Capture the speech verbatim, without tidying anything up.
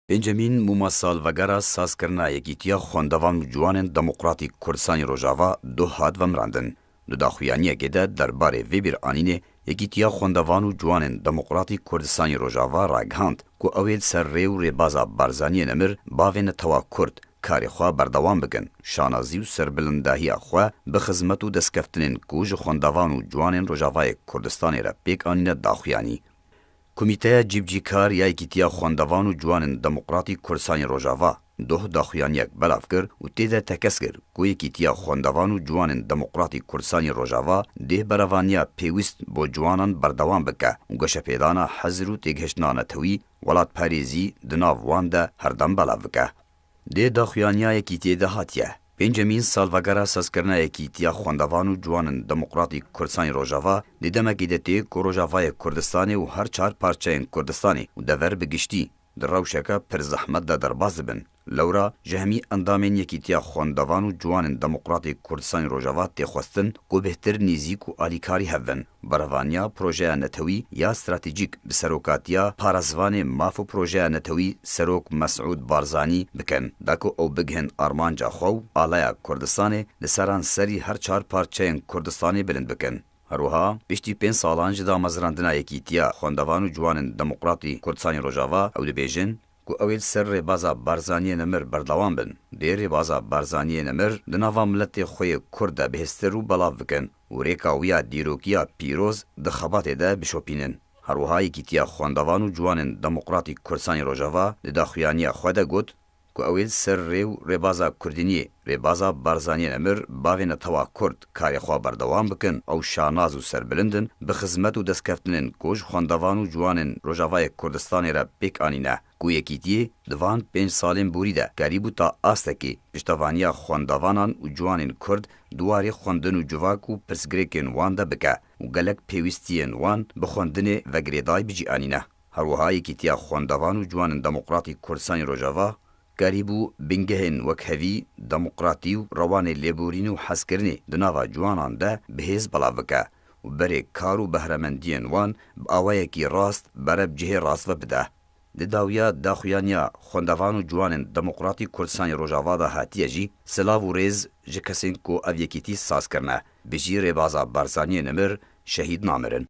Pêncemîn mûma salvegera sazkirina Yekîtiya Xwendevan û Ciwanên Demokratîk Kurdistanê Rojava doh hat vemirandin. Di daxuyaniyekê de derbarê vê bîranînê Yekîtiya Xwendevan û Ciwanên Demokratîk Kurdistanê Rojava ragihand ku ew ê li ser rê û rêbaza Barzaniyê Nemir bavê netewa Kurd karê xwe berdewam bikin, şanazî û serbilindahiya xwe bi xizmet û destkeftinên ku ji xwendevan û ciwanên Rojavayê Kurdistanê re pêk anîne daxuyanî. Komîteya Cîbicîkar ya Yekîtiya Xwendevan û Ciwanên Demokratîk Kurdistanê Rojava doh daxuyaniyek belav kir û tê de tekez kir ku Yekîtiya Xwendevan û Ciwanên Demokratîk Kurdistanê Rojava dê berevaniya pêwîst bo ciwanan berdewam bike û geşepêdana hizir û têgihiştina netewî, welatparêzî di nav wan de herdem belav bike. Dê daxuyaniya Yekîtiyê de hatiye. Pêncemîn salvegera sazkirina Yekîtiya Xwendevan û Ciwanên Demokratîk Kurdistanê Rojava di demekê de tê ku Rojavayê Kurdistanê û her çar parçeyên Kurdistanê û dever bi giştî di rewşeke pir zehmet de derbas dibin. Lewra ji hemî endamên Yekîtiya Xwendevan û Ciwanên Demokratîk Kurdistanê Rojava tê xwestin ku bêhtir nêzîk û alîkarî hev bin. Berevaniya projeya netewî ya stratejîk bi serokatiya parêzvanê maf û projeya netewî Serok Mesûd Barzanî bikin, da ku ew bigihin armanca xwe û alaya Kurdistanê li seranserî her çar parçeyên Kurdistanê bilind bikin. Her wiha, piştî pênc salan ji damezrandina Yekîtiya Xwendevan û Ciwanên Demokratî Kurdistanê Rojava, ew dibêjin ku ew ê li ser rêbaza Barzaniyê Nemir berdewam bin. Dê rêbaza Barzaniyê Nemir di nava miletê xwe yê Kurd de bihêztir û belav bikin û rêka wî ya dîrokiya pîroz di xebatê de bişopînin. Her wiha Yekîtiya Xwendevan û Ciwanên Demokratîk Kurdistanê Rojava di daxuyaniya xwe de got ku ew ê li ser rê û rêbaza Kurdîniyê, rêbaza Barzaniyê Nemir bavê netewa Kurd karê xwe berdewam bikin, ew şanaz û serbilind in bi xizmet û destkeftinên ku ji xwendevan û ciwanên Rojavayê Kurdistanê re pêk anîne. Ku Yekîtiyê di van pênc salên borî de kerîbû ta astekî piştevaniya xwendavanan û ciwanên Kurd di warê xwendin û civak û pirsgirêkên wan de bike û gelek pêwîstiyên wan bi xwendinê ve girêdayî bi cî anîne. Her wiha Yekîtiya Xwendevan û Ciwanên Demokratîk Kurdistanê Rojava kerîbû bingehên wekhevî, demokratî û rewanê lêborîn û hezkirinê di nava ciwanan de bi hêz belav bike û berê kar û behremendiyên wan bi awayekî rast bere bi cihê rast ve bide. Di dawiya daxuyaniya xwendevan û ciwanên Demokratîk Kurdistanê Rojava de hatiye jî silav û rêz ji kesên ku ev yekîtî saz kirine. Bijî rêbaza Barzaniyê Nemir, şehîd namirin.